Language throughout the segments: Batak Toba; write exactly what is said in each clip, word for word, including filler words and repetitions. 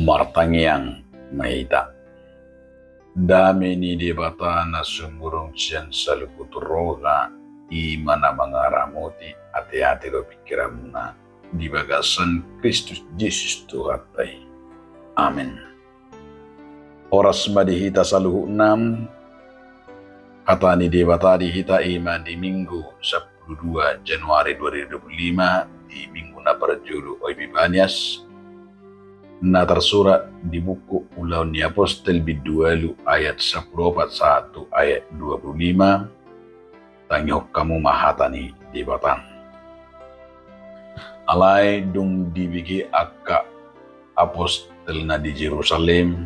Martangiang ma hita. Dame ni Debata na sumurung sian saluhut roha, i ma na mangaramoti ateate dohot pingkiranmuna di bagasan Kristus Jesus Tuhanta i. Amen. Horas ma di hita saluhutna. Hata ni Debata di hita i ma di Minggu sampulu dua Januari dua ribu dua pulu lima, di Minggu na parjolo Epiphanias, na tarsurat di buku Ulaon ni Apostel bindu ualu ayat sampulu opat sahat tu ayat dua pulu lima. Tangihon hamu ma hata ni Debata. Alai dung dibege angka apostel na di Jerusalem,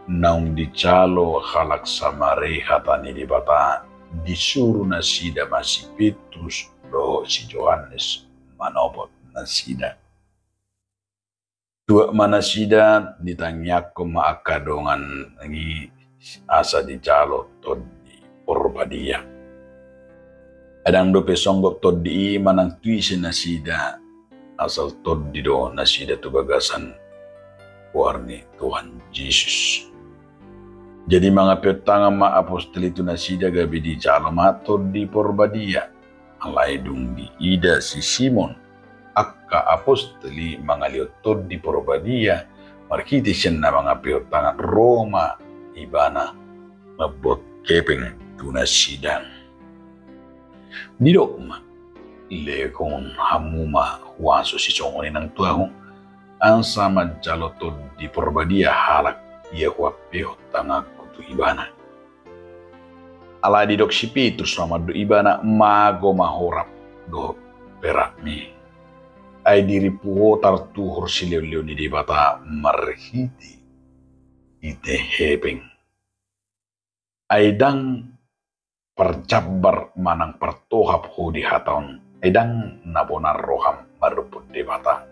naung dijalo halak Samaria hata ni Debata, disuru nasida ma si Petrus dohot si Johannes manopot nasida. Tuat ma nasida, ditangiangkon ma angka dongan i asa dijalo Tondi Porbadia. Ndang dope songgop tondi i manang tu ise nasida, asal tondi do nasida tu bagasan goar ni Tuhan Jesus. Jadi mangapeon tangan ma apostel i tu nasida gabe dijalo ma Tondi Porbadia. Alai dung diida si Simon angka apostel i mangalehon Tondi Porbadia marhite sian na mangapeon tangan, ro ma ibana mambuat hepeng tu nasida. Didok ma, lehon hamu ma huaso sisongon i nang tu ahu, asa manjalo Tondi Porbadia halak ia huampehon tanganku tu ibana. Alai didok si Petrus ma mandok ibana, mago ma horap dohot perakmi. Ai dirimpu ho tartuhor silehonlehon ni Debata marhite ite hepeng. Ai ndang parjambar manang partohap ho di hata on, ai ndang na bonar roham marumpun Debata.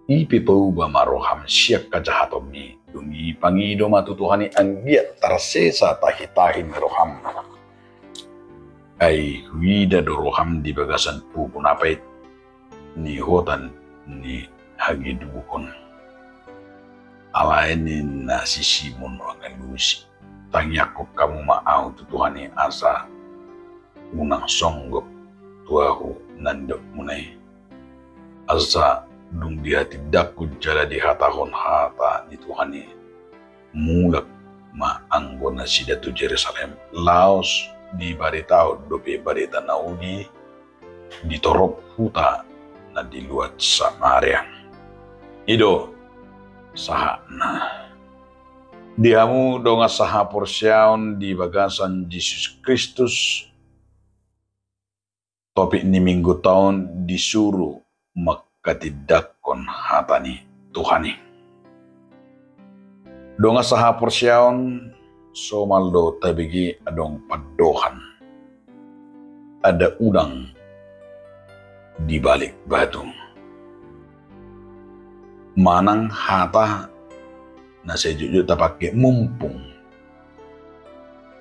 I pe pauba ma roham sian hajahatonmi, dung i pangido ma tu Tuhan i anggiat tarsesa tahitahi ni roham. Ai huida do roham di bagasan pupu na pait, nihotan ni hagedukon. Alai ninna si Simon mangalusi, tangiangkon hamu ma ahu tu Tuhan i asa unang songgop tu ahu na nidokmuna i. Asa dung dihatindangkon jala dihatahon hata ni Tuhan i, mulak ma anggo nasida tu Jerusalem, laos dibaritahon dope barita na uli di torop huta na di luat Samaria. I do sahatna. Di hamu dongan sahaporseaon di bagasan Jesus Kristus, topik ni Mingguta on disuru manghatindangkon hata ni Tuhan i. Dongan sahaporseaon, somal do tabege adong pandohan, ada udang di balik batu. Manang hata na sai jotjot tapake mumpung.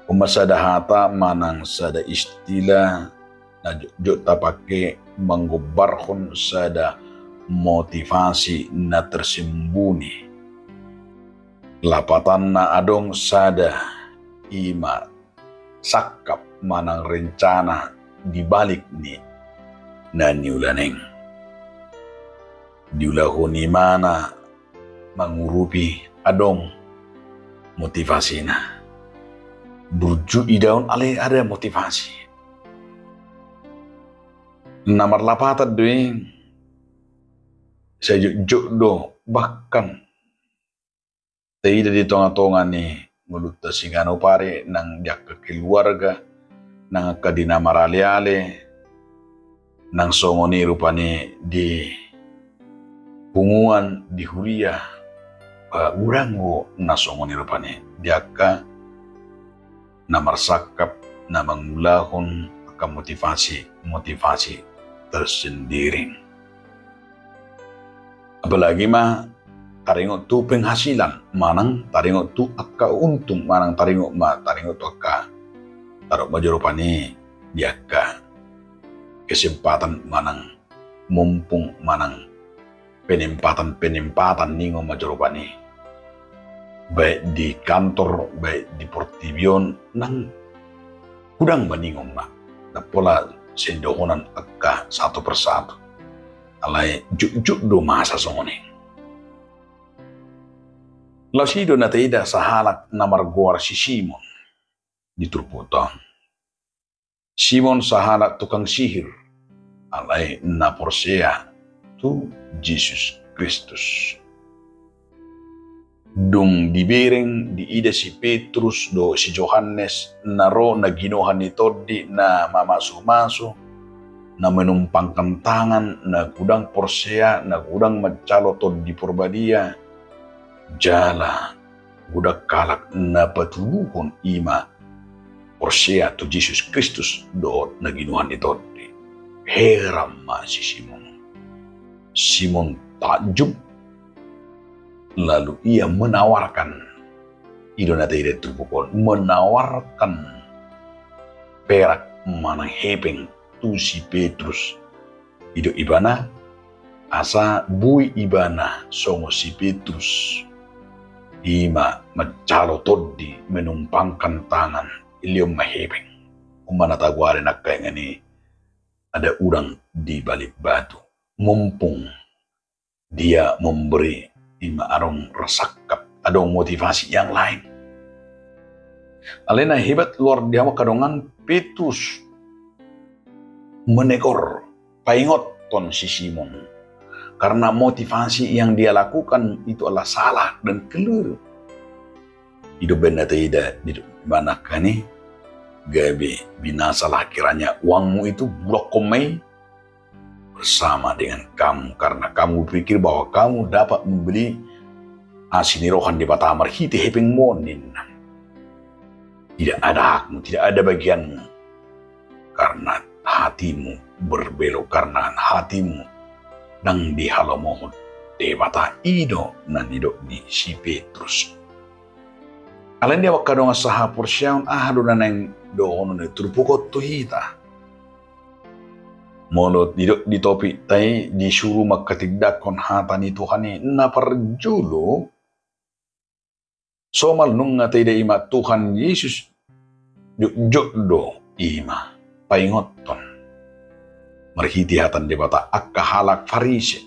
Umma sada hata manang sada istilah na jotjot tapake manggombarhon sada motivasi na tersembunyi. Lapatanna adong sada, i ma sangkap manang rencana di balik ni na niula na i. Diulahon ibana mangurupi adong motivasina. Burju idaon alai ada motivasi. Na marlapatan do i, sai jotjot do, bahkan taida di tongatonga ni ngolunta siganup ari, nang di angka keluarga, nang angka di na maraleale, nang songon i rupani di punguan, di huria, eh, godang do na songon i rupani di angka na marsangkap, na mangulahon angka motivasi, motivasi tersendiri. Apalagi ma taringot tu penghasilan, manang taringot tu angka untung, manang taringot ma, taringot tu angka, taruh ma jo rupani di angka kesempatan manang mumpung manang penempatan-penempatan ningon ma jolo bani, baik di kantor, baik di portibi on, nang godang ma ningon ma. Ndang pola sian dohonan angka satu persatu. Alai jotjot do masa songon i. Laos i do na taida sahalak na margoar si Simon di turpukta on. Simon sahalak tukang sihir, alai na porsea tu Jesus Kristus. Dung dibereng, diida si Petrus dohot si Johannes na ro na ginohan ni tondi na mamasumasu, na menumpangkan tangan, na godang porsea, na godang manjalo Tondi Porbadia, jala godang halak na patuduhon i ma porsea tu Jesus Kristus dohot na ginohan ni tondi. Heran ma si Simon. Simon takjub, lalu ia menawarkan, i do na taida di turpuk on, menawarkan perak manang hepeng tu si Petrus. I do ibana, asa boi ibana songon si Petrus, i ma manjalo tondi, menumpangkan tangan, dilehon ma hepeng. On ma na tagoari nangkaningan i, ada udang di balik batu. Mumpung dia memberi, i ma adong rasangkap, adong motivasi yang lain. Alai na hebat luar di hamu angka dongan, Petrus menegor, paingothon si Simon. Karena motivasi yang dia lakukan itu adalah salah dan keliru. I do umbahen na taida di mana kani, gabe binasalah kiranya uangmu itu, bulangkon ma i bersama dengan kamu, karena kamu berpikir bahwa kamu dapat membeli asi ni roha ni Debata marhite hepengmu on, ninna. Tidak ada hakmu, tidak ada bagianmu, karena hatimu berbelok, karena hatimu ndang dihalomohon Debata. I do na nidok ni si Petrus. Alai di hamu angka dongan sahaporseaon, aha do na naeng dohonon ni turpuk on tu hita? Molo didok di topikta i, disuru manghatindanghon hata ni Tuhan i, na parjolo, somal nunga taida i ma Tuhan Jesus, jotjot do i ma paingothon marhite hata ni Debata angka halak Farisi.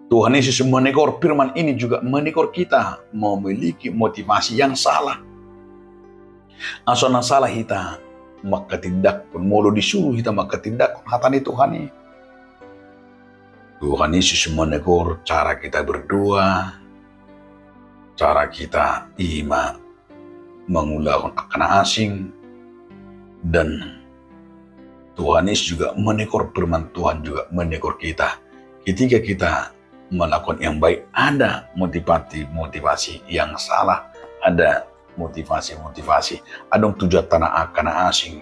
Tuhan Yesus menegor, firman ini juga menegor kita memiliki motivasi yang salah. Asa na salah hita manghatindanghon, molo disuru hita manghatindanghon hata ni Tuhan i. Tuhan Yesus menegor cara kita berdoa, cara kita i ma mangulahon angka na asing, dan Tuhan Yesus juga menegor, firman Tuhan juga menegor kita. Ketika kita melakukan yang baik, ada motivasi-motivasi yang salah, ada motivasi-motivasi, adong tujuan tano angka na asing.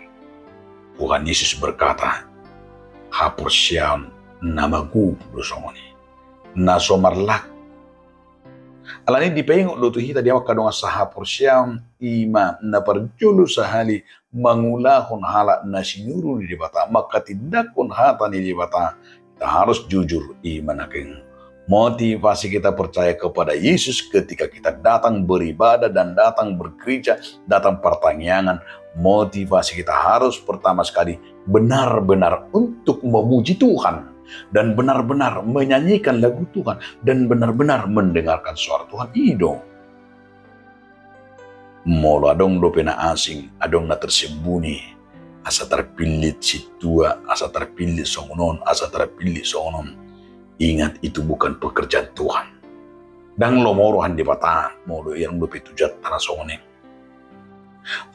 Tuhan Yesus berkata, haporseaon na magogo do songon i, na so marlak. Alani dipaingot do tu hita di hamu angka dongan sahaporseaon, i ma na parjolo sahali mangulahon halak na sinuru ni Debata, manghatindanghon hata ni Debata, kita harus jujur, i ma nangkin motivasi kita percaya kepada Yesus ketika kita datang beribadah dan datang bergereja, datang partangiangan. Motivasi kita harus pertama sekali benar-benar untuk memuji Tuhan dan benar-benar menyanyikan lagu Tuhan dan benar-benar mendengarkan suara Tuhan. I do. Molo adong dope na asing, adong na tersembunyi, asa tarpillit sintua, asa tarpillit songon on, asa tarpillit songon on, ingat, itu bukan pekerjaan Tuhan. Ndang lomo roha ni Debata molo adong dope tujuanta na songon i.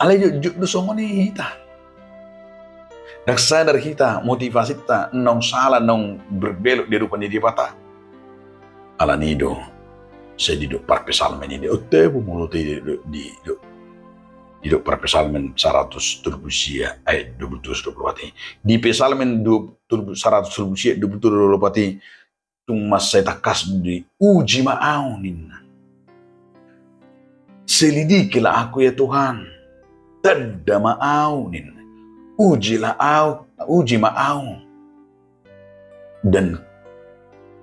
Alai jotjot do songon i hita. Ndang sadar hita motivasinta naung sala, naung berbelok di adopan ni Debata. Alani do, sai didok parpsalmen i, di otte bu molo te di, di, di, didok parpsalmen saratus tolu pulu sia ayat dua pulu tolu, dua pulu opat i. Di psalmen du-, tolu, saratus tolu pulu sia, dua pulu tolu, dua pulu opat i, tung mansai tangkas diuji ma au, ninna. Selidikilah aku ya Tuhan, tanda ma au, ninna. Ujilah au, uji ma au. Dan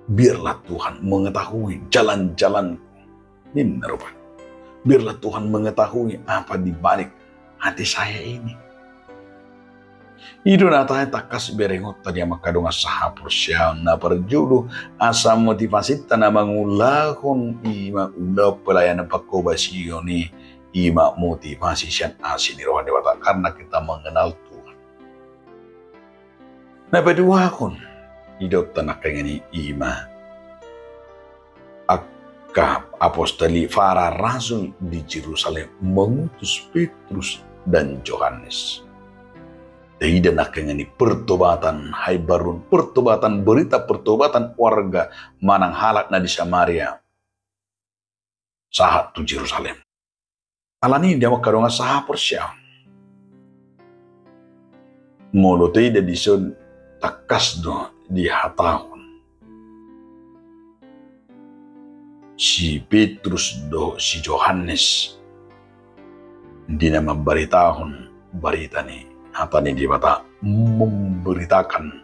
Biarlah Tuhan mengetahui jalan-jalanku. Ninna rupani. Biarlah Tuhan mengetahui apa di balik hati saya ini. I do na tahe tangkas berengonta di hamu angka dongan sahaporseaon. Na parjolo, asa motivasinta na mangulahon i ma ulaon pelayanan pangkobasion i, i ma motivasi sian asi ni roha ni Debata karena kita mengenal Tuhan. Na paduahon, idaonta nangkaningan i i ma angka apostel i, para rasul di Jerusalem mengutus Petrus dan Johannes. Taida nangkaningan i pertobatan, haimbaruon pertobatan, berita pertobatan warga manang halak na di Samaria sahat tu Jerusalem. Alani i di hamu angka dongan sahaporseaon, molo taida dison tangkas do dihatahon si Petrus dohot si Johannes di na mambaritahon barita ni hata ni Debata, memberitakan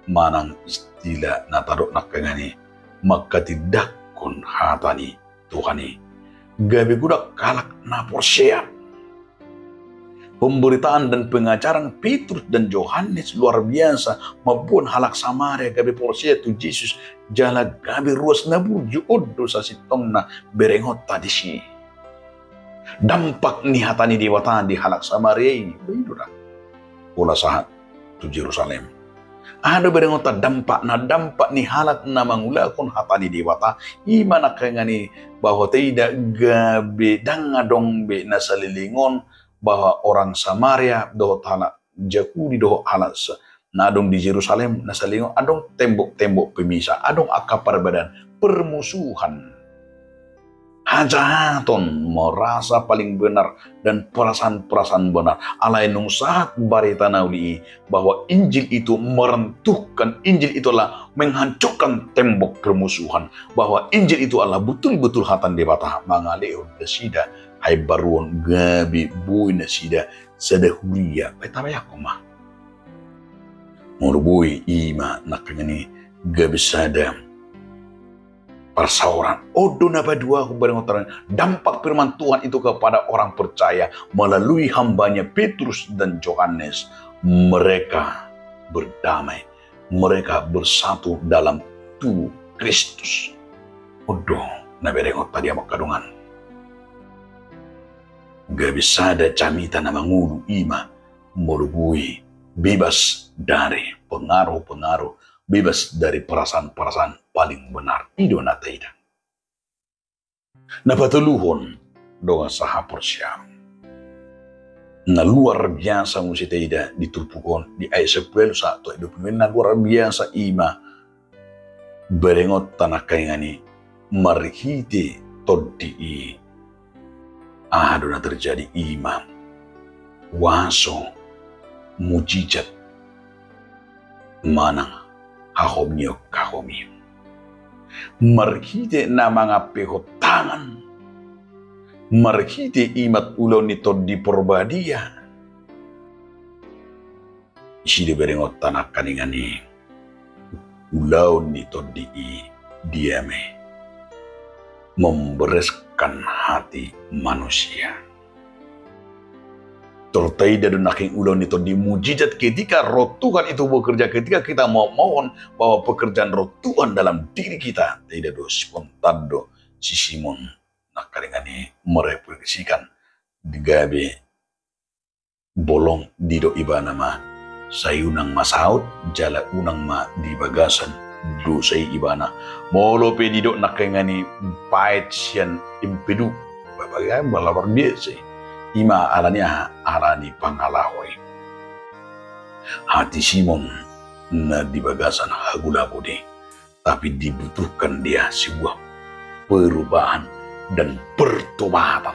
manang istilah na tadok nangkaningan i manghatindanghon hata ni Tuhan i, gabe godang halak na porsea. Pemberitaan dan pengajaran Petrus dan Johannes luar biasa, mamboan halak Samaria gabe porsea tu Jesus, jala gabe ruas na burju. On do sasintongna berengonta disi. Dampak ni hata ni Debata di halak Samaria i, baen do da. Pola sahat tu Jerusalem. Aha do berengonta dampakna? Dampak ni halak na mangulahon hata ni Debata i ma nangkaningan i bahwa taida gabe ndang adong be na saleleng on bahwa orang Samaria dohot halak Jahudi dohot halak sa-, na adong di Jerusalem, na saleleng on adong tembok-tembok pemisah, adong angka perbedaan, permusuhan. Hajahaton, merasa paling benar, dan perasaan-perasaan benar. Alai nunga sahat barita na uli i, bahwa Injil itu meruntuhkan, Injil itu adalah menghancurkan tembok permusuhan, bahwa Injil itu adalah betul-betul hata ni Debata, mangalehon nasida haimbaruon, gabe boi nasida sada huria. Baen tabayangkon ma. Molo boi, i ma nangkaningan i gabe sada parsaoran. On do na paduahon berengonta, dampak firman Tuhan itu kepada orang percaya melalui hambanya Petrus dan Johannes. Mereka berdamai, mereka bersatu dalam tubuh Kristus. On do na berengonta di hamu angka dongan. Gabe sada jamita na mangolu, i ma molo boi bebas dari pengaruh-pengaruh, bebas dari perasaan-perasaan paling benar. I do na taida. Na patoluhon, dongan sahaporseaon, na luar biasa muse taida di turpuk on, di ayat sampulu ualu sahat tu ayat dua pulu lima, na luar biasa i ma berengonta nangkaningan i marhite Tondi i. Aha do na terjadi? I ma kuaso, mujizat manang hahomion-hahomion. Marhite na mangampehon tangan, marhite imat ulaon ni Tondi Porbadia. Disi do berengonta nangkaningan i ulaon ni Tondi i, dia ma i membereskan hati manusia. Tor taida do nangkin ulaon ni Tondi, mujizat ketika Roh Tuhan itu bekerja, ketika kita memohon bahwa pekerjaan Roh Tuhan dalam diri kita, taida do spontan do si Simon nangkaningan i merefleksikan, di gabe bolong didok ibana ma, sai unang ma saut jala unang ma di bagasan dosa i ibana. Molo pe didok nangkaningan i paet sian Empedu, babaga ma luar biasa i. I ma alani aha? Alani pangalaho i. Hati Simon na di bagasan hago-lagoon i, tapi dibutuhkan dia sebuah perubahan dan pertobatan.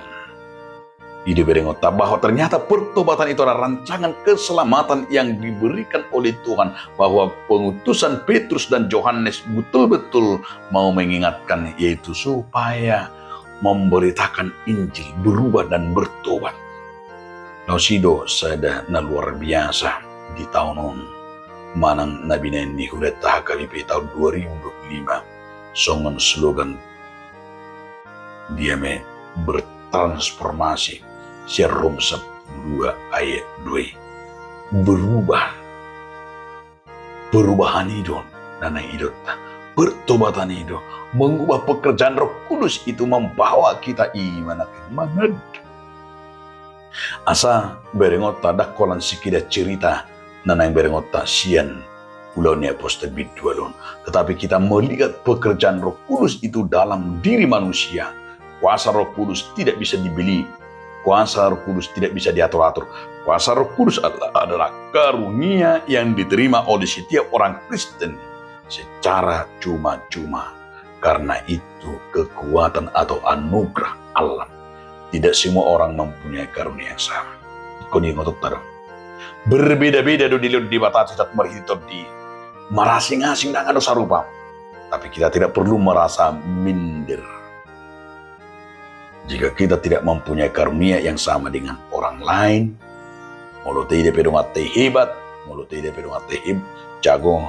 I do berengonta bahwa ternyata pertobatan itu adalah rancangan keselamatan yang diberikan oleh Tuhan, bahwa pengutusan Petrus dan Johannes betul-betul mau mengingatkan, yaitu supaya memberitakan Injil, berubah dan bertobat. Laos i do sada na luar biasa di taon on, manang na binahen ni hulahulanta H K B P taon dua ribu dua puluh lima. songon slogan dia ma i, bertransformasi, sian Rom sapuluh dua ayat dua i. Berubah. Perubahan i do na naeng idaonta. Pertobatan i do. Mengubah, pekerjaan Roh Kudus itu membawa kita i ma na mangada. Asa berengonta ndang holan sekeda cerita na naeng berengonta sian Ulaon ni Apostel bindu ualu on. Tetapi kita melihat pekerjaan Roh Kudus itu dalam diri manusia. Kuasa Roh Kudus tidak bisa dibeli. Kuasa Roh Kudus tidak bisa diatur-atur. Kuasa Roh Kudus adalah, adalah karunia yang diterima oleh setiap orang Kristen secara cuma-cuma. Karena itu kekuatan atau anugerah Allah. Tidak semua orang mempunyai karunia yang sama. Ingkon diingot hita do. Berbeda-beda do dilehon Debata tu hita marhite Tondi. Marasing-asing, ndang adong sarupa. Tapi kita tidak perlu merasa minder jika kita tidak mempunyai karunia yang sama dengan orang lain. Molo taida pe donganta i hebat, molo taida pe donganta i heb-, jago,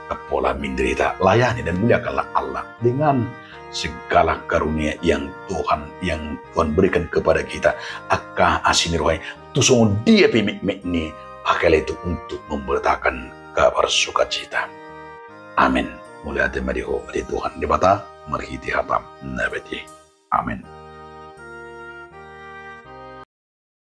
ndang pola minder hita. Layani dan muliakanlah Allah dengan segala karunia yang Tuhan, yang Tuhan berikan kepada kita. Angka asi ni roha i, tu songon dia pe metmet ni, pakailah itu untuk memberitakan kabar sukacita. Amin. Mauliate ma di Ho, di Tuhan Debata, marhite hata na badia i. Amin.